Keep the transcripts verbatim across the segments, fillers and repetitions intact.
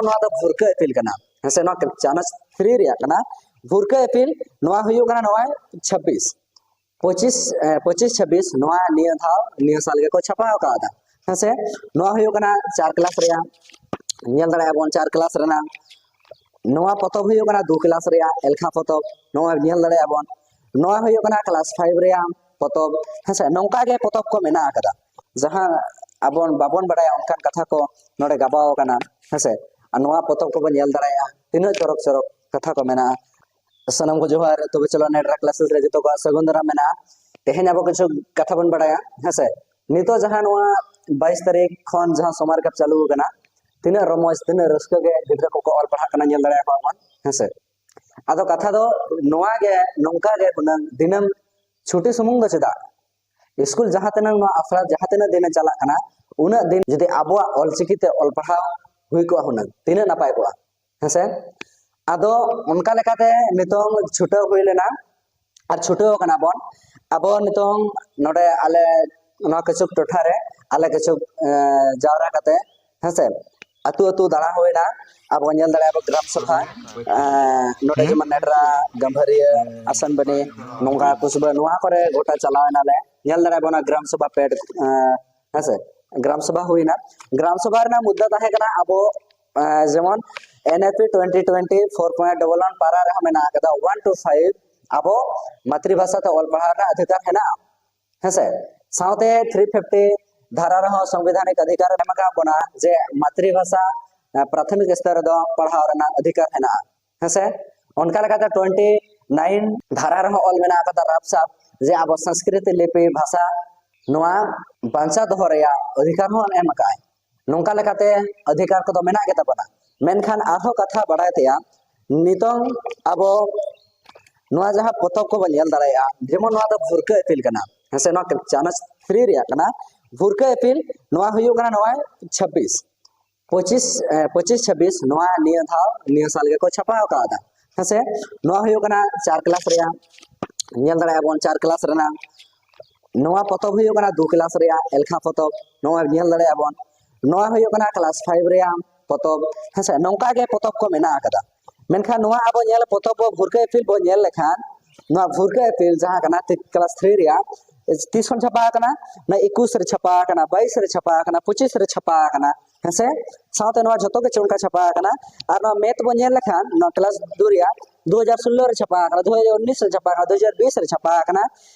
ᱱᱚᱣᱟ ᱫᱚ ᱵᱷᱩᱨᱠᱟᱹ ᱤᱯᱤᱞ ᱠᱟᱱᱟ, ᱦᱮᱸ ᱥᱮ? ᱱᱚᱣᱟ ᱪᱟᱱᱟᱪ ᱛᱷᱨᱤ ᱨᱮᱭᱟᱜ ᱠᱟᱱᱟ ᱵᱷᱩᱨᱠᱟᱹ ᱤᱯᱤᱞ᱾ ᱱᱚᱣᱟ ᱦᱩᱭᱩᱜ ᱠᱟᱱᱟ ᱱᱚᱣᱟ ᱪᱷᱟᱵᱵᱤᱥ, ᱯᱚᱸᱪᱤᱥ, ᱮ, ᱯᱚᱸᱪᱤᱥ ᱪᱷᱟᱵᱵᱤᱥ, ᱱᱚᱣᱟ ᱱᱤᱭᱟᱹ ᱫᱷᱟᱣ ᱱᱤᱭᱟᱹ ᱥᱟᱞ ᱜᱮᱠᱚ ᱪᱷᱟᱯᱟ ᱟᱠᱟᱫᱟ, ᱦᱮᱸ ᱥᱮ? ᱱᱚᱣᱟ ᱦᱩᱭᱩᱜ ᱠᱟᱱᱟ ᱪᱟᱨ ᱠᱞᱟᱥ ᱨᱮᱭᱟᱜ, ᱧᱮᱞ ᱫᱟᱲᱮᱭᱟᱜᱼᱟ ᱵᱚᱱ ᱪᱟᱨ ᱠᱞᱟᱥ ᱨᱮᱱᱟᱜ᱾ ᱱᱚᱣᱟ ᱯᱚᱛᱚᱵ ᱦᱩᱭᱩᱜ ᱠᱟᱱᱟ ᱫᱩ ᱠᱞᱟᱥ ᱨᱮᱭᱟᱜ ᱮᱞᱠᱷᱟ ᱯᱚᱛᱚᱵ, ᱱᱚᱣᱟ ᱧᱮᱞ ᱫᱟᱲᱮᱭᱟᱜᱼᱟ ᱵᱚᱱ᱾ ᱱᱚᱣᱟ ᱦᱩᱭᱩᱜ ᱠᱟᱱᱟ ᱠᱞᱟᱥ ᱯᱷᱟᱭᱤᱵᱷ ᱨᱮᱭᱟᱜ ᱯᱚᱛᱚᱵ, ᱦᱮᱸ ᱥᱮ? ᱱᱚᱝᱠᱟ ᱜᱮ ᱯᱚᱛᱚᱵ ᱠᱚ ᱢᱮᱱᱟᱜ ᱟᱠᱟᱫᱟ, ᱡᱟᱦᱟᱸ ᱟᱵᱚ ᱵᱟᱵᱚᱱ ᱵᱟᱲᱟᱭᱟ ᱚᱱᱠᱟᱱ ᱠᱟᱛᱷᱟ ᱠᱚ ᱱᱚᱰᱮ ᱜᱟᱵᱟᱣ ᱟᱠᱟᱱᱟ, ᱦᱮᱸ ᱥᱮ? ᱟᱨ ᱱᱚᱣᱟ ᱯᱚᱛᱚᱵ ᱠᱚᱵᱚᱱ ᱧᱮᱞ ᱫᱟᱲᱮᱭᱟᱜᱼᱟ, ᱛᱤᱱᱟᱹᱜ ᱪᱚᱨᱚᱠ ᱪᱚᱨᱚᱠ ᱠᱟᱛᱷᱟ ᱠᱚ ᱢᱮᱱᱟᱜᱼᱟ᱾ ᱥᱟᱱᱟᱢ ᱠᱚ ᱡᱚᱦᱟᱨ᱾ ᱛᱚᱵᱮ ᱪᱚᱞᱚ, ᱱᱮᱰᱨᱟ ᱠᱞᱟᱥᱮᱥ ᱨᱮ ᱡᱚᱛᱚ ᱠᱚᱣᱟᱜ ᱥᱟᱹᱜᱩᱱ ᱫᱟᱨᱟᱢ ᱢᱮᱱᱟᱜᱼᱟ᱾ ᱛᱮᱦᱮᱧ ᱟᱵᱚ ᱠᱤᱪᱷᱩ ᱠᱟᱛᱷᱟ ᱵᱚᱱ ᱵᱟᱲᱟᱭᱟ, ᱦᱮᱸ ᱥᱮ? ᱱᱤᱛᱚᱜ ᱡᱟᱦᱟᱸ ᱱᱚᱣᱟ ᱵᱟᱭᱤᱥ ᱛᱟᱹᱨᱤᱠᱷ ᱠᱷᱚᱱ ᱡᱟᱦᱟᱸ ᱥᱚᱢᱟᱨ ᱠᱮᱯ ᱪᱟᱹᱞᱩ ᱟᱠᱟᱱᱟ, ᱛᱤᱱᱟᱹᱜ ᱨᱚᱢᱚᱡᱽ, ᱛᱤᱱᱟᱹᱜ ᱨᱟᱹᱥᱠᱟᱹ ᱜᱮ ᱜᱤᱫᱽᱨᱟᱹ ᱠᱚᱠᱚ ᱚᱞ ᱯᱟᱲᱦᱟᱜ ᱠᱟᱱᱟ, ᱧᱮᱞ ᱫᱟᱲᱮᱭᱟᱠᱚᱣᱟ ᱵᱚᱱ, ᱦᱮᱸ ᱥᱮ? ᱟᱫᱚ ᱠᱟᱛᱷᱟ ᱫᱚ ᱱᱚᱣᱟ ᱜᱮ, ᱱᱚᱝᱠᱟ ᱜᱮ ᱦᱩᱱᱟᱹᱝ ᱫᱤᱱᱟᱹᱢ ᱪᱷᱩᱴᱤ ᱥᱩᱢᱩᱝ ᱫᱚ ᱪᱮᱫᱟᱜ? ᱥᱠᱩᱞ ᱡᱟᱦᱟᱸ ᱛᱤᱱᱟᱹᱜ, ᱱᱚᱣᱟ ᱟᱥᱲᱟ ᱡᱟᱦᱟᱸ ᱛᱤᱱᱟᱹᱜ ᱫᱤᱱᱮ ᱪᱟᱞᱟᱜ ᱠᱟᱱᱟ, ᱩᱱᱟᱹᱜ ᱫᱤᱱ ᱡᱩᱫᱤ ᱟᱵᱚᱣᱟᱜ ᱚᱞᱪᱤᱠᱤ ᱛᱮ ᱚᱞ ᱯᱟᱲᱦᱟᱣ ᱦᱩᱭ ᱠᱚᱜᱼᱟ ᱦᱩᱱᱟᱹᱝ, ᱛᱤᱱᱟᱹᱜ ᱱᱟᱯᱟᱭ ᱠᱚᱜᱼᱟ, ᱦᱮᱸ ᱥᱮ? ᱟᱫᱚ ᱚᱱᱠᱟ ᱞᱮᱠᱟᱛᱮ ᱱᱤᱛᱚᱝ ᱪᱷᱩᱴᱟᱹᱣ ᱦᱩᱭ ᱞᱮᱱᱟ ᱟᱨ ᱪᱷᱩᱴᱟᱹᱣ ᱠᱟᱱᱟ ᱵᱚᱱ᱾ ᱟᱵᱚ ᱱᱤᱛᱚᱝ ᱱᱚᱰᱮ ᱟᱞᱮ ᱱᱚᱣᱟ ᱠᱤᱪᱷᱩ ᱴᱚᱴᱷᱟ ᱨᱮ ᱟᱞᱮ ᱠᱤᱪᱷᱩ, ᱮ, ᱡᱟᱣᱨᱟ ᱠᱟᱛᱮ, ᱦᱮᱸ ᱥᱮ, ᱟᱹᱛᱩ ᱟᱹᱛᱩ ᱫᱟᱬᱟ ᱦᱩᱭᱱᱟ᱾ ᱟᱵᱚ ᱧᱮᱞ ᱫᱟᱲᱮᱭᱟᱜᱼᱟ ᱵᱚ ᱜᱨᱟᱢ ᱥᱚᱵᱷᱟ, ᱮ, ᱱᱚᱰᱮ ᱡᱮᱢᱚᱱ ᱱᱮᱰᱨᱟ, ᱜᱟᱢᱵᱷᱟᱹᱨᱤᱭᱟᱹ, ᱟᱥᱟᱱᱵᱟᱹᱱᱤ, ᱱᱚᱝᱠᱟ ᱠᱩᱥᱵᱟᱹ, ᱱᱚᱣᱟ ᱠᱚᱨᱮ ᱜᱚᱴᱟ ᱪᱟᱞᱟᱣ ᱮᱱᱟᱞᱮ᱾ ᱧᱮᱞ ᱫᱟᱲᱮᱭᱟᱜᱼᱟ ᱵᱚ ᱚᱱᱟ ᱜᱨᱟᱢ ᱥᱚᱵᱷᱟ ᱯᱮᱰ, ᱮ, ᱦᱮᱸ ᱥᱮ, ᱜᱨᱟᱢ ᱥᱚᱵᱷᱟ ᱦᱩᱭᱱᱟ᱾ ᱜᱨᱟᱢ ᱥᱚᱵᱷᱟ ᱨᱮᱱᱟᱜ ᱢᱩᱫᱽᱫᱟ ᱛᱟᱦᱮᱸ ᱠᱟᱱᱟ ᱟᱵᱚ, ᱮ, ᱡᱮᱢᱚᱱ NEP twenty twenty four point double one ᱯᱟᱨᱟ ᱨᱮᱦᱚᱸ ᱢᱮᱱᱟᱜ ᱟᱠᱟᱫᱟ, one to five ᱟᱵᱚ ᱢᱟᱛᱨᱤ ᱵᱷᱟᱥᱟ ᱛᱮ ᱚᱞ ᱯᱟᱲᱦᱟᱣ ᱨᱮᱱᱟᱜ ᱚᱫᱷᱤᱠᱟᱨ ᱦᱮᱱᱟᱜᱼᱟ, ᱦᱮᱸ ᱥᱮ? ᱥᱟᱶᱛᱮ three fifty ᱫᱷᱟᱨᱟ ᱨᱮᱦᱚᱸ ᱥᱚᱝᱵᱤᱫᱷᱟᱱᱤᱠ ᱚᱫᱷᱤᱠᱟᱨ ᱮᱢ ᱟᱠᱟᱫ ᱵᱚᱱᱟ ᱡᱮ ᱢᱟᱛᱨᱤ ᱵᱷᱟᱥᱟ, ᱮ, ᱯᱨᱟᱛᱷᱚᱢᱤᱠ ᱥᱛᱚᱨ ᱨᱮᱫᱚ ᱯᱟᱲᱦᱟᱣ ᱨᱮᱱᱟᱜ ᱚᱫᱷᱤᱠᱟᱨ ᱦᱮᱱᱟᱜᱼᱟ, ᱦᱮᱸ ᱥᱮ? ᱚᱱᱠᱟ ᱞᱮᱠᱟᱛᱮ ᱴᱩᱭᱮᱱᱴᱤ ᱱᱟᱭᱤᱱ ᱫᱷᱟᱨᱟ ᱨᱮᱦᱚᱸ ᱚᱞ ᱢᱮᱱᱟᱜ ᱟᱠᱟᱫᱟ ᱨᱟᱯ ᱥᱟᱯ ᱡᱮ ᱟᱵᱚ ᱥᱚᱝᱥᱠᱨᱤᱛ ᱞᱤᱯᱤ ᱵᱷᱟᱥᱟ ᱱᱚᱣᱟ ᱵᱟᱧᱪᱟᱣ ᱫᱚᱦᱚ ᱨᱮᱭᱟᱜ ᱚᱫᱷᱤᱠᱟᱨ ᱦᱚᱸ ᱮᱢ ᱟᱠᱟᱫᱼᱟᱭ᱾ ᱱᱚᱝᱠᱟ ᱞᱮᱠᱟᱛᱮ ᱚᱫᱷᱤᱠᱟᱨ ᱠᱚᱫᱚ ᱢᱮᱱᱟᱜ ᱜᱮᱛᱟ ᱵᱚᱱᱟ᱾ ᱢᱮᱱᱠᱷᱟᱱ ᱟᱨᱦᱚᱸ ᱠᱟᱛᱷᱟ ᱵᱟᱲᱟᱭ ᱛᱮᱭᱟᱜ, ᱱᱤᱛᱚᱝ ᱟᱵᱚ ᱱᱚᱣᱟ ᱡᱟᱦᱟᱸ ᱯᱚᱛᱚᱵ ᱠᱚᱵᱚᱱ ᱧᱮᱞ ᱫᱟᱲᱮᱭᱟᱜᱼᱟ, ᱡᱮᱢᱚᱱ ᱱᱚᱣᱟ ᱫᱚ ᱵᱷᱩᱨᱠᱟᱹ ᱤᱯᱤᱞ ᱠᱟᱱᱟ, ᱦᱮᱸ ᱥᱮ? ᱱᱚᱣᱟ ᱪᱟᱱᱟᱪ ᱛᱷᱨᱤ ᱨᱮᱭᱟᱜ ᱠᱟᱱᱟ ᱵᱷᱩᱨᱠᱟᱹ ᱤᱯᱤᱞ᱾ ᱱᱚᱣᱟ ᱦᱩᱭᱩᱜ ᱠᱟᱱᱟ ᱱᱚᱣᱟ ᱪᱷᱟᱵᱵᱤᱥ, ᱯᱚᱸᱪᱤᱥ, ᱮ, ᱯᱚᱸᱪᱤᱥ ᱪᱷᱟᱵᱵᱤᱥ, ᱱᱚᱣᱟ ᱱᱤᱭᱟᱹ ᱫᱷᱟᱣ ᱱᱤᱭᱟᱹ ᱥᱟᱞ ᱜᱮᱠᱚ ᱪᱷᱟᱯᱟ ᱟᱠᱟᱫᱟ, ᱦᱮᱸ ᱥᱮ? ᱱᱚᱣᱟ ᱦᱩᱭᱩᱜ ᱠᱟᱱᱟ ᱪᱟᱨ ᱠᱞᱟᱥ ᱨᱮᱭᱟᱜ, ᱧᱮᱞ ᱫᱟᱲᱮᱭᱟᱜᱼᱟ ᱵᱚᱱ ᱪᱟᱨ ᱠᱞᱟᱥ ᱨᱮᱱᱟᱜ᱾ ᱱᱚᱣᱟ ᱯᱚᱛᱚᱵ ᱦᱩᱭᱩᱜ ᱠᱟᱱᱟ ᱫᱩ ᱠᱞᱟᱥ ᱨᱮᱭᱟᱜ ᱮᱞᱠᱷᱟ ᱯᱚᱛᱚᱵ, ᱱᱚᱣᱟ ᱧᱮᱞ ᱫᱟᱲᱮᱭᱟᱜᱼᱟ ᱵᱚᱱ᱾ ᱱᱚᱣᱟ ᱦᱩᱭᱩᱜ ᱠᱟᱱᱟ ᱠᱞᱟᱥ ᱯᱷᱟᱭᱤᱵᱷ ᱨᱮᱭᱟᱜ ᱯᱚᱛᱚᱵ, ᱦᱮᱸᱥᱮ, ᱱᱚᱝᱠᱟ ᱜᱮ ᱯᱚᱛᱚᱵ ᱠᱚ ᱢᱮᱱᱟᱜ ᱟᱠᱟᱫᱟ᱾ ᱢᱮᱱᱠᱷᱟᱱ ᱱᱚᱣᱟ ᱟᱵᱚ ᱧᱮᱞ, ᱯᱚᱛᱚᱵ ᱵᱚ ᱵᱷᱩᱨᱠᱟᱹ ᱤᱯᱤᱞ ᱵᱚ ᱧᱮᱞ ᱞᱮᱠᱷᱟᱱ, ᱱᱚᱣᱟ ᱵᱷᱩᱨᱠᱟᱹ ᱤᱯᱤᱞ ᱡᱟᱦᱟᱸ ᱠᱟᱱᱟ ᱠᱞᱟᱥ ᱛᱷᱨᱤ ᱨᱮᱭᱟᱜ, ᱛᱤᱥ ᱠᱷᱚᱱ ᱪᱷᱟᱯᱟ ᱟᱠᱟᱱᱟ? ᱚᱱᱟ ᱮᱠᱩᱥ ᱨᱮ ᱪᱷᱟᱯᱟ ᱟᱠᱟᱱᱟ, ᱵᱟᱭᱤᱥ ᱨᱮ ᱪᱷᱟᱯᱟ ᱟᱠᱟᱱᱟ, ᱯᱚᱸᱪᱤᱥ ᱨᱮ ᱪᱷᱟᱯᱟ ᱟᱠᱟᱱᱟ, ᱦᱮᱸᱥᱮ᱾ ᱥᱟᱶᱛᱮ ᱱᱚᱣᱟ ᱡᱷᱚᱛᱚ ᱜᱮ ᱪᱮᱫ ᱞᱮᱠᱟ ᱪᱷᱟᱯᱟ ᱟᱠᱟᱱᱟ? ᱟᱨ ᱱᱚᱣᱟ ᱢᱮᱛᱷ ᱵᱚ ᱧᱮᱞ ᱞᱮᱠᱷᱟᱱ, ᱱᱚᱣᱟ ᱠᱞᱟᱥ ᱫᱩ ᱨᱮᱭᱟᱜ ᱫᱩ ᱦᱟᱡᱟᱨ ᱥᱳᱞᱞᱳ ᱨᱮ ᱪᱷᱟᱯᱟ ᱟᱠᱟᱱᱟ, ᱫᱩ ᱦᱟᱡᱟᱨ ᱩᱱᱤᱥ ᱨᱮ ᱪᱷᱟᱯᱟ ᱟᱠᱟᱱᱟ, ᱫᱩ ᱦᱟᱡᱟᱨ ᱵᱤᱥ ᱨᱮ ᱪᱷᱟᱯᱟ ᱟᱠᱟᱱᱟ᱾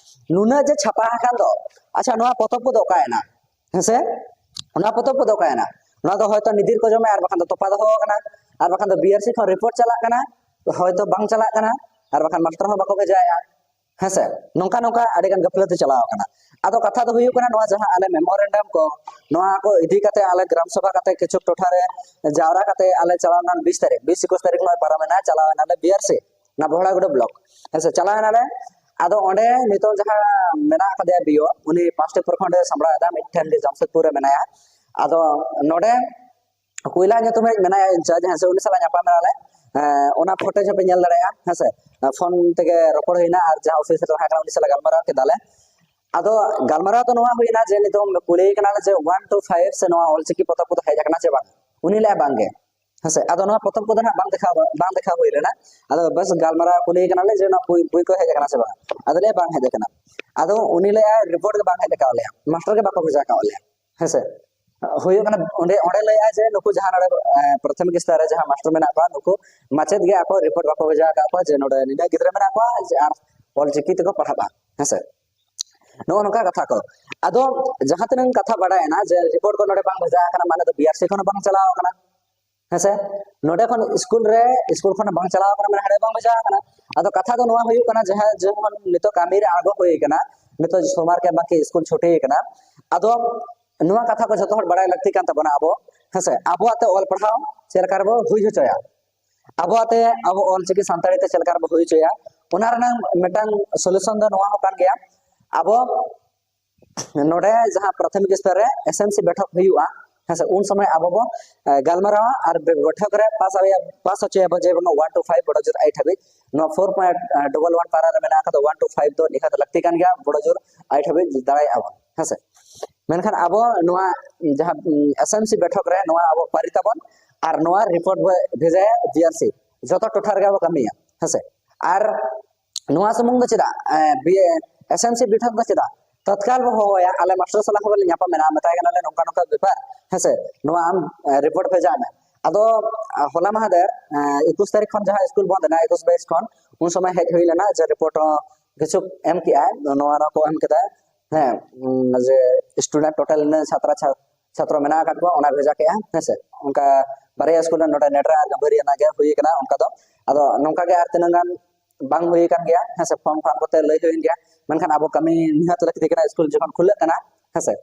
ᱱᱩᱱᱟᱹᱜ ᱡᱮ ᱪᱷᱟᱯᱟ ᱟᱠᱟᱱ ᱫᱚ, ᱟᱪᱪᱷᱟ, ᱱᱚᱣᱟ ᱯᱚᱛᱚᱵ ᱠᱚᱫᱚ ᱚᱠᱟᱭᱮᱱᱟ? ᱦᱮᱸᱥᱮ, ᱚᱱᱟ ᱯᱚᱛᱚᱵ ᱠᱚᱫᱚ ᱚᱠᱟᱭᱮᱱᱟ? ᱱᱚᱣᱟ ᱫᱚ ᱦᱚᱭᱛᱚ ᱱᱤᱫᱤᱨ ᱠᱚ ᱡᱚᱢᱮ, ᱟᱨ ᱵᱟᱠᱷᱟᱱ ᱫᱚ ᱛᱚᱯᱟ ᱫᱚᱦᱚ ᱟᱠᱟᱱᱟ, ᱟᱨ ᱵᱟᱠᱷᱟᱱ ᱫᱚ ᱵᱤ ᱟᱨ ᱥᱤ ᱠᱷᱚᱱ ᱨᱤᱯᱳᱨᱴ ᱪᱟᱞᱟᱜ ᱠᱟᱱᱟ, ᱦᱚᱭᱛᱚ ᱵᱟᱝ ᱪᱟᱞᱟᱜ ᱠᱟᱱᱟ, ᱟᱨ ᱵᱟᱠᱷᱟᱱ ᱢᱟᱥᱴᱟᱨ ᱦᱚᱸ ᱵᱟᱠᱚ ᱵᱷᱮᱡᱟᱭᱮᱫᱼᱟ᱾ ᱦᱮᱸᱥᱮ, ᱱᱚᱝᱠᱟ ᱱᱚᱝᱠᱟ ᱟᱹᱰᱤ ᱜᱟᱱ ᱜᱟᱹᱯᱞᱟᱹᱛᱤ ᱪᱟᱞᱟᱣ ᱟᱠᱟᱱᱟ᱾ ᱟᱫᱚ ᱠᱟᱛᱷᱟ ᱫᱚ ᱦᱩᱭᱩᱜ ᱠᱟᱱᱟ, ᱱᱚᱣᱟ ᱡᱟᱦᱟᱸ ᱟᱞᱮ ᱢᱮᱢᱳᱨᱮᱱᱰᱟᱢ ᱠᱚ, ᱱᱚᱣᱟ ᱠᱚ ᱤᱫᱤ ᱠᱟᱛᱮ ᱟᱞᱮ ᱜᱨᱟᱢ ᱥᱚᱵᱷᱟ ᱠᱟᱛᱮ ᱠᱤᱪᱷᱩ ᱴᱚᱴᱷᱟ ᱨᱮ ᱡᱟᱣᱨᱟ ᱠᱟᱛᱮ ᱟᱞᱮ ᱪᱟᱞᱟᱣ ᱮᱱᱟ ᱵᱤᱥ ᱛᱟᱹᱨᱤᱠᱷ, ᱵᱤᱥ ᱮᱠᱩᱥ ᱛᱟᱹᱨᱤᱠᱷ ᱱᱚᱜᱼᱚᱭ ᱯᱟᱨᱚᱢᱮᱱᱟ, ᱪᱟᱞᱟᱣ ᱮᱱᱟᱞᱮ ᱵᱤ ᱟᱨ ᱥᱤ, ᱚᱱᱟ ᱵᱚᱦᱲᱟᱜᱚᱰᱟ ᱵᱞᱚᱠ᱾ ᱦᱮᱸᱥᱮ, ᱪᱟᱞᱟᱣ ᱮᱱᱟᱞᱮ᱾ ᱟᱫᱚ ᱚᱸᱰᱮ ᱱᱤᱛᱚᱜ ᱡᱟᱦᱟᱸ ᱢᱮᱱᱟᱜ ᱟᱠᱟᱫᱮᱭᱟ ᱵᱤ ᱳ, ᱩᱱᱤ ᱯᱟᱸᱪᱴᱤ ᱯᱨᱚᱠᱷᱚᱸᱰ ᱮ ᱥᱟᱢᱵᱲᱟᱣ ᱮᱫᱟ, ᱢᱤᱫᱴᱷᱮᱱ ᱜᱮ ᱡᱟᱢᱥᱮᱫᱽᱯᱩᱨ ᱨᱮ ᱢᱮᱱᱟᱭᱟ᱾ ᱟᱫᱚ ᱱᱚᱰᱮ ᱠᱩᱭᱞᱟ ᱧᱩᱛᱩᱢᱤᱡ ᱢᱮᱱᱟᱭᱟ ᱤᱱᱪᱟᱨᱡᱽ, ᱦᱮᱸᱥᱮ, ᱩᱱᱤ ᱥᱟᱞᱟᱜ ᱧᱟᱯᱟᱢ ᱮᱱᱟᱞᱮ᱾ ᱮᱸ, ᱚᱱᱟ ᱯᱷᱩᱴᱮᱡᱽ ᱦᱚᱸᱯᱮ ᱧᱮᱞ ᱫᱟᱲᱮᱭᱟᱜᱼᱟ, ᱦᱮᱸᱥᱮ᱾ ᱯᱷᱳᱱ ᱛᱮᱜᱮ ᱨᱚᱯᱚᱲ ᱦᱩᱭᱱᱟ ᱟᱨ ᱡᱟᱦᱟᱸ ᱚᱯᱷᱤᱥ ᱨᱮ ᱛᱟᱦᱮᱸ ᱠᱟᱱᱟ ᱩᱱᱤ ᱥᱟᱞᱟᱜ ᱜᱟᱞᱢᱟᱨᱟᱣ ᱠᱮᱫᱟᱞᱮ᱾ ᱟᱫᱚ ᱜᱟᱞᱢᱟᱨᱟᱣ ᱫᱚ ᱱᱚᱣᱟ ᱦᱩᱭᱱᱟ ᱡᱮ ᱱᱤᱛᱚᱜ ᱠᱩᱞᱤᱭᱮ ᱠᱟᱱᱟᱞᱮ ᱡᱮ ᱚᱣᱟᱱ ᱴᱩ ᱯᱷᱟᱭᱤᱵᱷ ᱥᱮ ᱱᱚᱣᱟ ᱚᱞᱪᱤᱠᱤ ᱯᱚᱛᱚᱵ ᱠᱚᱫᱚ ᱦᱮᱡ ᱟᱠᱟᱱᱟ ᱪᱮ ᱵᱟᱝ? ᱩᱱᱤ ᱞᱟᱹᱭᱟ ᱵᱟᱝᱜᱮ, ᱦᱮᱸᱥᱮ᱾ ᱟᱫᱚ ᱱᱚᱣᱟ ᱯᱚᱛᱚᱵ ᱠᱚᱫᱚ ᱱᱟᱜ ᱵᱟᱝ ᱫᱮᱠᱷᱟᱣ, ᱵᱟᱝ ᱫᱮᱠᱷᱟᱣ ᱦᱩᱭ ᱞᱮᱱᱟ᱾ ᱟᱫᱚ ᱵᱟᱥ ᱜᱟᱞᱢᱟᱨᱟᱣ ᱠᱩᱞᱤᱭᱮ ᱠᱟᱱᱟᱞᱮ ᱡᱮ ᱱᱚᱣᱟ ᱵᱳᱭ, ᱵᱳᱭ ᱠᱚ ᱦᱮᱡ ᱟᱠᱟᱱᱟ ᱥᱮ ᱵᱟᱝ? ᱟᱫᱚ ᱞᱟᱹᱭᱟ ᱵᱟᱝ ᱦᱮᱡ ᱟᱠᱟᱱᱟ᱾ ᱟᱫᱚ ᱩᱱᱤ ᱞᱟᱹᱭᱟ ᱨᱤᱯᱳᱨᱴ ᱜᱮ ᱵᱟᱝ ᱦᱮᱡ ᱟᱠᱟᱣᱟᱫ ᱞᱮᱭᱟ, ᱢᱟᱥᱴᱟᱨ ᱜᱮ ᱵᱟᱠᱚ ᱵᱷᱮᱡᱟ ᱟᱠᱟᱣᱟᱫ ᱞᱮᱭᱟ, ᱦᱮᱸᱥᱮ᱾ ᱦᱩᱭᱩᱜ ᱠᱟᱱᱟ ᱚᱸᱰᱮ, ᱚᱸᱰᱮ ᱞᱟᱹᱭᱟ ᱡᱮ ᱱᱩᱠᱩ ᱡᱟᱦᱟᱸ ᱱᱚᱰᱮ, ᱮ, ᱯᱨᱟᱛᱷᱚᱢᱤᱠ ᱥᱛᱚᱨ ᱨᱮ ᱡᱟᱦᱟᱸ ᱢᱟᱥᱴᱟᱨ ᱢᱮᱱᱟᱜ ᱠᱚᱣᱟ, ᱱᱩᱠᱩ ᱢᱟᱪᱮᱫ ᱜᱮ ᱟᱠᱚ ᱨᱤᱯᱳᱨᱴ ᱵᱟᱠᱚ ᱵᱷᱮᱡᱟ ᱟᱠᱟᱫ ᱠᱚᱣᱟ ᱡᱮ ᱱᱚᱰᱮ ᱱᱤᱱᱟᱹᱜ ᱜᱤᱫᱽᱨᱟᱹ ᱢᱮᱱᱟᱜ ᱠᱚᱣᱟ ᱡᱮ ᱟᱨ ᱚᱞᱪᱤᱠᱤ ᱛᱮᱠᱚ ᱯᱟᱲᱦᱟᱜᱼᱟ, ᱦᱮᱸᱥᱮ᱾ ᱱᱚᱜᱼᱚ ᱱᱚᱝᱠᱟ ᱠᱟᱛᱷᱟ ᱠᱚ᱾ ᱟᱫᱚ ᱡᱟᱦᱟᱸ ᱛᱤᱱᱟᱹᱜ ᱠᱟᱛᱷᱟ ᱵᱟᱲᱟᱭᱮᱱᱟ ᱡᱮ ᱨᱤᱯᱳᱨᱴ ᱠᱚ ᱱᱚᱰᱮ ᱵᱟᱝ ᱵᱷᱮᱡᱟ ᱟᱠᱟᱱᱟ, ᱢᱟᱱᱮ ᱫᱚ ᱵᱤ ᱟᱨ ᱥᱤ ᱠᱷᱚᱱ ᱦᱚᱸ ᱵᱟᱝ ᱪᱟᱞᱟᱣ ᱟᱠᱟᱱᱟ, ᱦᱮᱸᱥᱮ᱾ ᱱᱚᱰᱮ ᱠᱷᱚᱱ ᱥᱠᱩᱞ ᱨᱮ, ᱥᱠᱩᱞ ᱠᱷᱚᱱ ᱵᱟᱝ ᱪᱟᱞᱟᱣ ᱟᱠᱟᱱᱟ, ᱢᱟᱱᱮ ᱦᱟᱸᱰᱮ ᱵᱟᱝ ᱵᱷᱮᱡᱟ ᱟᱠᱟᱱᱟ᱾ ᱟᱫᱚ ᱠᱟᱛᱷᱟ ᱫᱚ ᱱᱚᱣᱟ ᱦᱩᱭᱩᱜ ᱠᱟᱱᱟ, ᱡᱟᱦᱟᱸ ᱡᱮᱢᱚᱱ ᱱᱤᱛᱚᱜ ᱠᱟᱹᱢᱤ ᱨᱮ ᱟᱬᱜᱚ ᱦᱩᱭ ᱟᱠᱟᱱᱟ, ᱱᱤᱛᱚᱜ ᱥᱚᱢᱟᱨ ᱠᱮᱢᱯ ᱵᱟᱝᱠᱤ ᱥᱠᱩᱞ ᱪᱷᱩᱴᱤ ᱟᱠᱟᱱᱟ᱾ ᱟᱫᱚ ᱱᱚᱣᱟ ᱠᱟᱛᱷᱟ ᱠᱚ ᱡᱚᱛᱚ ᱦᱚᱲ ᱵᱟᱲᱟᱭ ᱞᱟᱹᱠᱛᱤ ᱠᱟᱱ ᱛᱟᱵᱚᱱᱟ ᱟᱵᱚ, ᱦᱮᱸᱥᱮ᱾ ᱟᱵᱚᱣᱟᱜ ᱛᱮ ᱚᱞ ᱯᱟᱲᱦᱟᱣ ᱪᱮᱫ ᱞᱮᱠᱟ ᱨᱮᱵᱚ ᱦᱩᱭ ᱦᱚᱪᱚᱭᱟ, ᱟᱵᱚᱣᱟᱜ ᱛᱮ ᱟᱵᱚ ᱚᱞᱪᱤᱠᱤ ᱥᱟᱱᱛᱟᱲᱤ ᱛᱮ ᱪᱮᱫ ᱞᱮᱠᱟ ᱨᱮᱵᱚ ᱦᱩᱭ ᱦᱚᱪᱚᱭᱟ, ᱚᱱᱟ ᱨᱮᱱᱟᱝ ᱢᱤᱫᱴᱟᱝ ᱥᱚᱞᱩᱥᱚᱱ ᱫᱚ ᱱᱚᱣᱟ ᱦᱚᱸ ᱠᱟᱱ ᱜᱮᱭᱟ᱾ ᱟᱵᱚ ᱱᱚᱰᱮ ᱡᱟᱦᱟᱸ ᱯᱨᱟᱛᱷᱚᱢᱤᱠ ᱥᱛᱚᱨ ᱨᱮ ᱮᱥ ᱮᱢ ᱥᱤ ᱵᱮᱴᱷᱚᱠ ᱦᱩᱭᱩᱜᱼᱟ, ᱦᱮᱸᱥᱮ, ᱩᱱ ᱥᱚᱢᱚᱭ ᱟᱵᱚ ᱵᱚ, ᱮ, ᱜᱟᱞᱢᱟᱨᱟᱣᱟ ᱟᱨ ᱵᱮ-, ᱵᱮᱴᱷᱚᱠ ᱨᱮ ᱯᱟᱥ ᱟᱣᱮᱭᱟ, ᱯᱟᱥ ᱦᱚᱪᱚᱭᱟᱵᱚ ᱡᱮ ᱵᱟᱝ ᱚᱣᱟᱱ ᱴᱩ ᱯᱷᱟᱭᱤᱵᱷ ᱵᱚᱲᱚ ᱡᱳᱨ ᱮᱭᱤᱴ ᱦᱟᱹᱵᱤᱡ᱾ ᱱᱚᱣᱟ ᱯᱷᱳᱨ ᱯᱚᱭᱮᱱᱴ ᱰᱚᱵᱚᱞ ᱚᱣᱟᱱ ᱯᱟᱨᱟ ᱨᱮ ᱢᱮᱱᱟᱜ ᱟᱠᱟᱫᱟ, ᱚᱣᱟᱱ ᱴᱩ ᱯᱷᱟᱭᱤᱵᱷ ᱫᱚ ᱱᱤᱦᱟᱹᱛ ᱞᱟᱹᱠᱛᱤ ᱠᱟᱱ ᱜᱮᱭᱟ, ᱵᱚᱲᱚ ᱡᱳᱨ ᱮᱭᱤᱴ ᱦᱟᱹᱵᱤᱡ ᱫᱟᱲᱮᱭᱟᱜᱼᱟ ᱵᱚᱱ, ᱦᱮᱸᱥᱮ᱾ ᱢᱮᱱᱠᱷᱟᱱ ᱟᱵᱚ ᱱᱚᱣᱟ ᱡᱟᱦᱟᱸ, ᱩᱢ, ᱮᱥ ᱮᱢ ᱥᱤ ᱵᱮᱴᱷᱚᱠ ᱨᱮ ᱱᱚᱣᱟ ᱟᱵᱚ ᱯᱟᱹᱨᱤ ᱛᱟᱵᱚᱱ, ᱟᱨ ᱱᱚᱣᱟ ᱨᱤᱯᱳᱨᱴ ᱵᱚ ᱵᱷᱮᱡᱟᱭᱟ ᱡᱤᱟᱨᱥᱤ, ᱡᱚᱛᱚ ᱴᱚᱴᱷᱟ ᱨᱮᱜᱮ ᱵᱚ ᱠᱟᱹᱢᱤᱭᱟ᱾ ᱦᱮᱸᱥᱮ, ᱟᱨ ᱱᱚᱣᱟ ᱥᱩᱢᱩᱝ ᱫᱚ ᱪᱮᱫᱟᱜ, ᱮᱥ ᱮᱢ ᱥᱤ ᱵᱤᱴᱷᱟᱹᱠ ᱫᱚ ᱪᱮᱫᱟᱜ ᱛᱚᱛᱠᱟᱞ ᱵᱚ ᱦᱚᱦᱚᱭᱟ? ᱟᱞᱮ ᱢᱟᱥᱴᱟᱨ ᱥᱟᱞᱟᱜ ᱦᱚᱸ ᱵᱚᱞᱮ ᱧᱟᱯᱟᱢ ᱮᱱᱟ, ᱢᱮᱛᱟᱭ ᱠᱟᱱᱟᱞᱮ ᱱᱚᱝᱠᱟ ᱱᱚᱝᱠᱟ ᱵᱮᱯᱟᱨ, ᱦᱮᱸᱥᱮ, ᱱᱚᱣᱟ ᱟᱢ ᱨᱤᱯᱳᱨᱴ ᱵᱷᱮᱡᱟ ᱢᱮ᱾ ᱟᱫᱚ ᱦᱚᱞᱟ ᱢᱟᱦᱫᱮᱨ ᱮᱠᱩᱥ ᱛᱟᱹᱨᱤᱠᱷ ᱠᱷᱚᱱ ᱡᱟᱦᱟᱸ ᱥᱠᱩᱞ ᱵᱚᱱᱫ ᱮᱱᱟ, ᱮᱠᱩᱥ ᱵᱟᱭᱤᱥ ᱠᱷᱚᱱ, ᱩᱱ ᱥᱚᱢᱚᱭ ᱦᱮᱡ ᱦᱩᱭ ᱞᱮᱱᱟ ᱡᱮ ᱨᱤᱯᱳᱨᱴ ᱦᱚᱸ ᱠᱤᱪᱷᱩ ᱮᱢ ᱠᱮᱜᱼᱟᱭ, ᱱᱚᱣᱟ ᱠᱚ ᱮᱢ ᱠᱮᱫᱟ᱾ ᱦᱮᱸ, ᱡᱮ ᱥᱴᱩᱰᱮᱱᱴ ᱴᱳᱴᱟᱞ ᱤᱱᱟᱹ ᱪᱷᱟᱛᱨᱟ ᱪᱷᱟᱛᱨᱚ ᱢᱮᱱᱟᱜ ᱟᱠᱟᱫ ᱠᱚᱣᱟ, ᱚᱱᱟ ᱵᱷᱮᱡᱟ ᱠᱮᱜᱼᱟ᱾ ᱦᱮᱸᱥᱮ, ᱚᱱᱠᱟ ᱵᱟᱨᱭᱟ ᱥᱠᱩᱞ ᱨᱮ, ᱱᱚᱰᱮ ᱱᱮᱰᱨᱟ ᱟᱨ ᱜᱟᱹᱵᱷᱟᱹᱨᱤᱭᱟᱹ ᱜᱮ ᱦᱩᱭ ᱠᱟᱱᱟ᱾ ᱚᱱᱠᱟ ᱫᱚ ᱟᱫᱚ ᱱᱚᱝᱠᱟ ᱜᱮ ᱟᱨ ᱛᱤᱱᱟᱹᱜ ᱜᱟᱱ ᱵᱟᱝ ᱦᱩᱭ ᱟᱠᱟᱱ ᱜᱮᱭᱟ᱾ ᱦᱮᱸᱥᱮ, ᱯᱷᱚᱨᱢ ᱯᱷᱟᱨᱢ ᱠᱚᱛᱮ ᱞᱟᱹᱭ ᱦᱩᱭᱮᱱ ᱜᱮᱭᱟ, ᱢᱮᱱᱠᱷᱟᱱ ᱟᱵᱚ ᱠᱟᱹᱢᱤ ᱱᱤᱦᱟᱹᱛ ᱞᱟᱹᱠᱛᱤ ᱠᱟᱱᱟ᱾ ᱥᱠᱩᱞ ᱡᱚᱠᱷᱚᱱ ᱠᱷᱩᱞᱟᱹᱜ ᱠᱟᱱᱟ, ᱦᱮᱸᱥᱮ,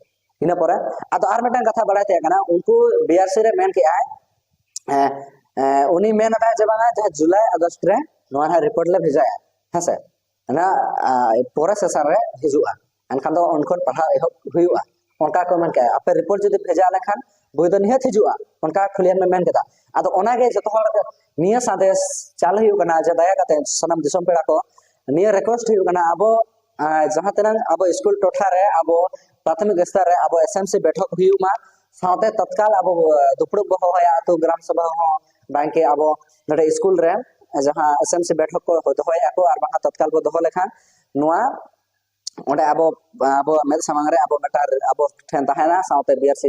ᱤᱱᱟᱹ ᱯᱚᱨᱮ ᱟᱫᱚ ᱟᱨ ᱢᱤᱫᱴᱟᱝ ᱠᱟᱛᱷᱟ ᱵᱟᱲᱟᱭ ᱛᱟᱦᱮᱸ ᱠᱟᱱᱟ, ᱩᱱᱠᱩ ᱵᱤ ᱟᱨ ᱥᱤ ᱨᱮ ᱢᱮᱱ ᱠᱮᱜᱼᱟᱭ, ᱮᱸ, ᱮᱸ, ᱩᱱᱤ ᱢᱮᱱ ᱮᱫᱟᱭ ᱡᱮ ᱵᱟᱝᱟ, ᱡᱟᱦᱟᱸ ᱡᱩᱞᱟᱭ ᱟᱜᱚᱥᱴ ᱨᱮ ᱱᱚᱣᱟ ᱨᱮᱱᱟᱜ ᱨᱤᱯᱳᱨᱴ ᱞᱮ ᱵᱷᱮᱡᱟᱭᱟ᱾ ᱦᱮᱸᱥᱮ, ᱚᱱᱟ ᱯᱚᱨᱮ ᱥᱮᱥᱚᱱ ᱨᱮ ᱦᱤᱡᱩᱜᱼᱟ, ᱮᱱᱠᱷᱟᱱ ᱫᱚ ᱩᱱ ᱠᱷᱚᱱ ᱯᱟᱲᱦᱟᱣ ᱮᱦᱚᱵ ᱦᱩᱭᱩᱜᱼᱟ, ᱚᱱᱠᱟ ᱠᱚ ᱢᱮᱱ ᱠᱮᱜᱼᱟ᱾ ᱟᱯᱮ ᱨᱤᱯᱳᱨᱴ ᱡᱩᱫᱤ ᱵᱷᱮᱡᱟ ᱞᱮᱱᱠᱷᱟᱱ ᱵᱳᱭ ᱫᱚ ᱱᱤᱦᱟᱹᱛ ᱦᱤᱡᱩᱜᱼᱟ, ᱚᱱᱠᱟ ᱠᱷᱩᱞᱤᱭᱟᱱ ᱢᱮ ᱢᱮᱱ ᱠᱮᱫᱟ᱾ ᱟᱫᱚ ᱚᱱᱟᱜᱮ ᱡᱚᱛᱚ ᱦᱚᱲ ᱱᱤᱭᱟᱹ ᱥᱟᱸᱫᱮᱥ ᱪᱟᱞ ᱦᱩᱭᱩᱜ ᱠᱟᱱᱟ ᱡᱮ ᱫᱟᱭᱟ ᱠᱟᱛᱮ ᱥᱟᱱᱟᱢ ᱫᱤᱥᱚᱢ ᱯᱮᱲᱟ ᱠᱚ, ᱱᱤᱭᱟᱹ ᱨᱤᱠᱣᱮᱥᱴ ᱦᱩᱭᱩᱜ ᱠᱟᱱᱟ, ᱟᱵᱚ ᱟᱨ ᱡᱟᱦᱟᱸ ᱛᱤᱱᱟᱹᱝ ᱟᱵᱚ ᱥᱠᱩᱞ ᱴᱚᱴᱷᱟ ᱨᱮ ᱟᱵᱚ ᱯᱨᱟᱛᱷᱚᱢᱤᱠ ᱥᱛᱚᱨ ᱨᱮ ᱟᱵᱚ ᱮᱥ ᱮᱢ ᱥᱤ ᱵᱮᱴᱷᱚᱠ ᱦᱩᱭᱩᱜ ᱢᱟ, ᱥᱟᱶᱛᱮ ᱛᱚᱛᱠᱟᱞ ᱟᱵᱚ, ᱟᱸ, ᱫᱩᱯᱲᱩᱵ ᱵᱚ ᱦᱚᱦᱚᱭᱟ ᱟᱹᱛᱩ ᱜᱨᱟᱢ ᱥᱚᱵᱷᱟ ᱦᱚᱸ, ᱵᱟᱝᱠᱤ ᱟᱵᱚ ᱱᱚᱰᱮ ᱥᱠᱩᱞ ᱨᱮ ᱡᱟᱦᱟᱸ ᱮᱥ ᱮᱢ ᱥᱤ ᱵᱮᱴᱷᱚᱠ ᱠᱚ ᱫᱚᱦᱚᱭᱮᱫᱼᱟ ᱠᱚ ᱟᱨ ᱵᱟᱝ ᱛᱚᱛᱠᱟᱞ ᱵᱚ ᱫᱚᱦᱚ ᱞᱮᱠᱷᱟᱱ ᱱᱚᱣᱟ ᱚᱸᱰᱮ ᱟᱵᱚ, ᱟᱵᱚ ᱢᱮᱫ ᱥᱟᱢᱟᱝ ᱨᱮ ᱟᱵᱚ ᱢᱤᱫᱴᱟᱝ ᱟᱵᱚ ᱴᱷᱮᱱ ᱛᱟᱦᱮᱱᱟ, ᱥᱟᱶᱛᱮ ᱵᱤ ᱟᱨ ᱥᱤ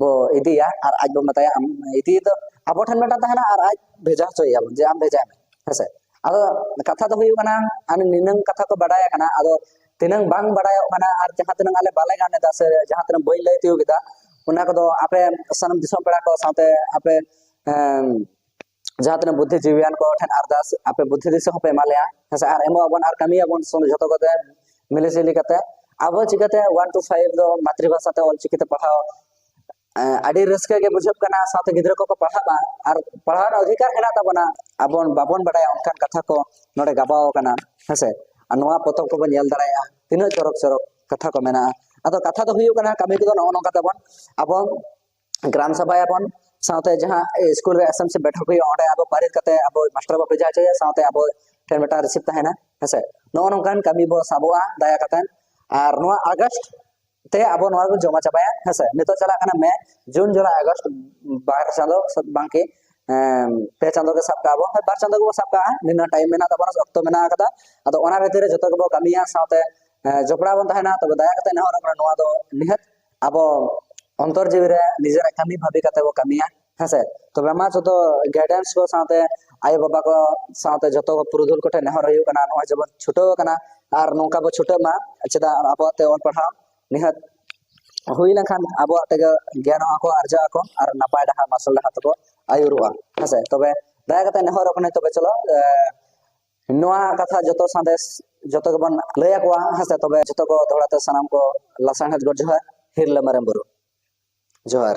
ᱵᱚ ᱤᱫᱤᱭᱟ ᱟᱨ ᱟᱡ ᱵᱚ ᱢᱮᱛᱟᱭᱟ, ᱟᱢ ᱤᱫᱤ ᱫᱚ ᱟᱵᱚ ᱴᱷᱮᱱ ᱢᱤᱫᱴᱟᱝ ᱛᱟᱦᱮᱱᱟ ᱟᱨ ᱟᱡ ᱵᱷᱮᱡᱟ ᱦᱚᱪᱚᱭᱮᱭᱟ ᱵᱚᱱ ᱡᱮ ᱟᱢ ᱵᱷᱮᱡᱟᱭ ᱢᱮ᱾ ᱦᱮᱸᱥᱮ, ᱟᱫᱚ ᱠᱟᱛᱷᱟ ᱫᱚ ᱦᱩᱭᱩᱜ ᱠᱟᱱᱟ, ᱟᱨ ᱱᱤᱱᱟᱹᱝ ᱠᱟᱛᱷᱟ ᱠᱚ ᱵᱟᱰᱟᱭ ᱟᱠᱟᱱᱟ, ᱟᱫᱚ ᱛᱤᱱᱟᱹᱝ ᱵᱟᱝ ᱵᱟᱰᱟᱭᱚᱜ ᱠᱟᱱᱟ ᱟᱨ ᱡᱟᱦᱟᱸ ᱛᱤᱱᱟᱹᱝ ᱟᱞᱮ ᱵᱟᱞᱮ ᱜᱟᱱ ᱮᱫᱟ ᱥᱮ ᱡᱟᱦᱟᱸ ᱛᱤᱱᱟᱹᱝ ᱵᱟᱹᱧ ᱞᱟᱹᱭ ᱛᱤᱭᱳᱜ ᱮᱫᱟ, ᱚᱱᱟ ᱠᱚᱫᱚ ᱟᱯᱮ ᱥᱟᱱᱟᱢ ᱫᱤᱥᱚᱢ ᱯᱮᱲᱟ ᱠᱚ ᱥᱟᱶᱛᱮ ᱟᱯᱮ, ᱮᱢ, ᱡᱟᱦᱟᱸ ᱛᱤᱱᱟᱹᱜ ᱵᱩᱫᱽᱫᱷᱤᱡᱤᱵᱤᱭᱟᱱ ᱠᱚ ᱴᱷᱮᱱ ᱟᱨᱫᱟᱥ, ᱟᱯᱮ ᱵᱩᱫᱽᱫᱷᱤ ᱫᱤᱥᱟᱹ ᱦᱚᱸᱯᱮ ᱮᱢᱟ ᱞᱮᱭᱟ, ᱦᱮᱸᱥᱮ, ᱟᱨ ᱮᱢᱚᱜ ᱟᱵᱚᱱ ᱟᱨ ᱠᱟᱹᱢᱤᱭᱟᱵᱚᱱ ᱥᱩᱱ-, ᱡᱷᱚᱛᱚ ᱠᱚᱛᱮ ᱢᱤᱞᱤᱡᱩᱞᱤ ᱠᱟᱛᱮ᱾ ᱟᱵᱚ ᱪᱤᱠᱟᱹᱛᱮ ᱚᱣᱟᱱ ᱴᱩ ᱯᱷᱟᱭᱤᱵᱷ ᱫᱚ ᱢᱟᱛᱨᱤᱵᱷᱟᱥᱟ ᱛᱮ ᱚᱞᱪᱤᱠᱤ ᱛᱮ ᱯᱟᱲᱦᱟᱣ, ᱮᱸ, ᱟᱹᱰᱤ ᱨᱟᱹᱥᱠᱟᱹ ᱜᱮ ᱵᱩᱡᱷᱟᱹᱜ ᱠᱟᱱᱟ, ᱥᱟᱶᱛᱮ ᱜᱤᱫᱽᱨᱟᱹ ᱠᱚᱠᱚ ᱯᱟᱲᱦᱟᱜ ᱢᱟ, ᱟᱨ ᱯᱟᱲᱦᱟᱣ ᱨᱮᱱᱟᱜ ᱚᱫᱷᱤᱠᱟᱨ ᱦᱮᱱᱟᱜ ᱛᱟᱵᱚᱱᱟ, ᱟᱵᱚ ᱵᱟᱵᱚᱱ ᱵᱟᱰᱟᱭᱟ ᱚᱱᱠᱟᱱ ᱠᱟᱛᱷᱟ ᱠᱚ ᱱᱚᱰᱮ ᱜᱟᱵᱟᱣ ᱟᱠᱟᱱᱟ, ᱦᱮᱸᱥᱮ, ᱟᱨ ᱱᱚᱣᱟ ᱯᱚᱛᱚᱵ ᱠᱚᱵᱚᱱ ᱧᱮᱞ ᱫᱟᱲᱮᱭᱟᱜᱼᱟ, ᱛᱤᱱᱟᱹᱜ ᱪᱚᱨᱚᱠ ᱪᱚᱨᱚᱠ ᱠᱟᱛᱷᱟ ᱠᱚ ᱢᱮᱱᱟᱜᱼᱟ᱾ ᱟᱫᱚ ᱠᱟᱛᱷᱟ ᱫᱚ ᱦᱩᱭᱩᱜ ᱠᱟᱱᱟ, ᱠᱟᱹᱢᱤ ᱠᱚᱫᱚ ᱱᱚᱜᱼᱚ ᱱᱚᱝᱠᱟ ᱛᱟᱵᱚᱱ, ᱟᱵᱚ ᱜᱨᱟᱢ ᱥᱚᱵᱷᱟᱭᱟᱵᱚᱱ, ᱥᱟᱶᱛᱮ ᱡᱟᱦᱟᱸ ᱥᱠᱩᱞ ᱨᱮ ᱮᱥ ᱮᱢ ᱥᱤ ᱵᱮᱴᱷᱚᱠ ᱦᱩᱭᱩᱜᱼᱟ, ᱚᱸᱰᱮ ᱟᱵᱚ ᱯᱟᱹᱨᱤᱛ ᱠᱟᱛᱮ ᱟᱵᱚ ᱢᱟᱥᱴᱟᱨ ᱵᱚ ᱵᱷᱮᱡᱟ ᱦᱚᱪᱚᱭᱟ, ᱥᱟᱶᱛᱮ ᱟᱵᱚ ᱴᱷᱮᱱ ᱢᱤᱫᱴᱟᱝ ᱨᱤᱥᱤᱯ ᱛᱟᱦᱮᱱᱟ, ᱦᱮᱸᱥᱮ᱾ ᱱᱚᱜᱼᱚ ᱱᱚᱝᱠᱟᱱ ᱠᱟᱹᱢᱤ ᱵᱚ ᱥᱟᱵᱚᱜᱼᱟ ᱫᱟᱭᱟ ᱠᱟᱛᱮ᱾ ᱟᱨ ᱱᱚᱣᱟ ᱟᱜᱚᱥᱴ ᱛᱮ ᱟᱵᱚ ᱱᱚᱣᱟ ᱵᱚᱱ ᱡᱚᱢᱟ ᱪᱟᱵᱟᱭᱟ᱾ ᱦᱮᱸᱥᱮ, ᱱᱤᱛᱚᱜ ᱪᱟᱞᱟᱜ ᱠᱟᱱᱟ ᱢᱮ, ᱡᱩᱱ, ᱡᱩᱞᱟᱭ, ᱟᱜᱚᱥᱴ, ᱵᱟᱨ ᱪᱟᱸᱫᱚ ᱥᱮ ᱵᱟᱝᱠᱤ ᱮᱢ, ᱯᱮ ᱪᱟᱸᱫᱚ ᱜᱮ ᱥᱟᱵ ᱠᱟᱜᱼᱟ ᱵᱚᱱ, ᱦᱳᱭ, ᱵᱟᱨ ᱪᱟᱸᱫᱚ ᱜᱮᱵᱚᱱ ᱥᱟᱵ ᱠᱟᱜᱼᱟ, ᱱᱤᱱᱟᱹᱜ ᱴᱟᱭᱤᱢ ᱢᱮᱱᱟᱜ ᱛᱟᱵᱚᱱᱟ, ᱚᱠᱛᱚ ᱢᱮᱱᱟᱜ ᱟᱠᱟᱫᱟ᱾ ᱟᱫᱚ ᱚᱱᱟ ᱵᱷᱤᱛᱤᱨ ᱨᱮ ᱡᱚᱛᱚ ᱜᱮᱵᱚ ᱠᱟᱹᱢᱤᱭᱟ, ᱥᱟᱶᱛᱮ ᱮ, ᱡᱚᱯᱲᱟᱣ ᱵᱚᱱ ᱛᱟᱦᱮᱱᱟ᱾ ᱛᱚᱵᱮ ᱫᱟᱭᱟ ᱠᱟᱛᱮ ᱱᱮᱦᱚᱨ ᱠᱟᱱᱟ, ᱱᱚᱣᱟ ᱫᱚ ᱱᱤᱦᱟᱹᱛ ᱟᱵᱚ ᱚᱱᱛᱚᱨ ᱡᱤᱣᱤ ᱨᱮ ᱱᱤᱡᱮᱨᱟᱜ ᱠᱟᱹᱢᱤ ᱵᱷᱟᱵᱤ ᱠᱟᱛᱮ ᱵᱚ ᱠᱟᱹᱢᱤᱭᱟ᱾ ᱦᱮᱸᱥᱮ, ᱛᱚᱵᱮ ᱢᱟ ᱡᱚᱛᱚ ᱜᱟᱭᱤᱰᱮᱱᱥ ᱠᱚ ᱥᱟᱶᱛᱮ ᱟᱭᱳ ᱵᱟᱵᱟ ᱠᱚ ᱥᱟᱶᱛᱮ ᱡᱚᱛᱚ ᱯᱩᱨᱩᱫᱷᱩᱞ ᱠᱚᱴᱷᱮᱱ ᱱᱮᱦᱚᱨ ᱦᱩᱭᱩᱜ ᱠᱟᱱᱟ, ᱱᱚᱜᱼᱚᱭ ᱡᱮᱵᱚᱱ ᱪᱷᱩᱴᱟᱹᱣ ᱟᱠᱟᱱᱟ ᱟᱨ ᱱᱚᱝᱠᱟ ᱵᱚ ᱪᱷᱩᱴᱟᱹᱜ ᱢᱟ, ᱪᱮᱫᱟᱜ ᱟᱵᱚᱣᱟᱜ ᱛᱮ ᱚᱞ ᱯᱟᱲᱦᱟᱣ ᱱᱤᱦᱟᱹᱛ ᱦᱩᱭ ᱞᱮᱱᱠᱷᱟᱱ ᱟᱵᱚᱣᱟᱜ ᱛᱮᱜᱮ ᱜᱮᱭᱟᱱ ᱦᱚᱸᱠᱚ ᱟᱨᱡᱟᱜ ᱟᱠᱚ ᱟᱨ ᱱᱟᱯᱟᱭ ᱰᱟᱦᱟᱨ ᱢᱟᱨᱥᱟᱞ ᱰᱟᱦᱟᱨ ᱛᱮᱠᱚ ᱟᱹᱭᱩᱨᱚᱜᱼᱟ᱾ ᱦᱮᱸᱥᱮ, ᱛᱚᱵᱮ ᱫᱟᱭᱟ ᱠᱟᱛᱮ ᱱᱮᱦᱚᱨ ᱠᱟᱱᱟ, ᱛᱚᱵᱮ ᱪᱚᱞᱚ, ᱮ, ᱱᱚᱣᱟ ᱠᱟᱛᱷᱟ ᱡᱚᱛᱚ ᱥᱟᱸᱫᱮᱥ ᱡᱚᱛᱚ ᱜᱮᱵᱚᱱ ᱞᱟᱹᱭ ᱟᱠᱚᱣᱟ᱾ ᱦᱮᱸᱥᱮ, ᱛᱚᱵᱮ ᱡᱚᱛᱚ ᱠᱚ ᱫᱚᱦᱲᱟ ᱛᱮ ᱥᱟᱱᱟᱢ ᱠᱚ ᱞᱟᱥᱟᱲᱦᱮᱫ ᱜᱚᱰ ᱡᱚᱦᱟᱨ, ᱦᱤᱨᱞᱟᱹ ᱢᱟᱨᱮᱱ ᱵᱩᱨᱩ ᱡᱚᱦᱟᱨ᱾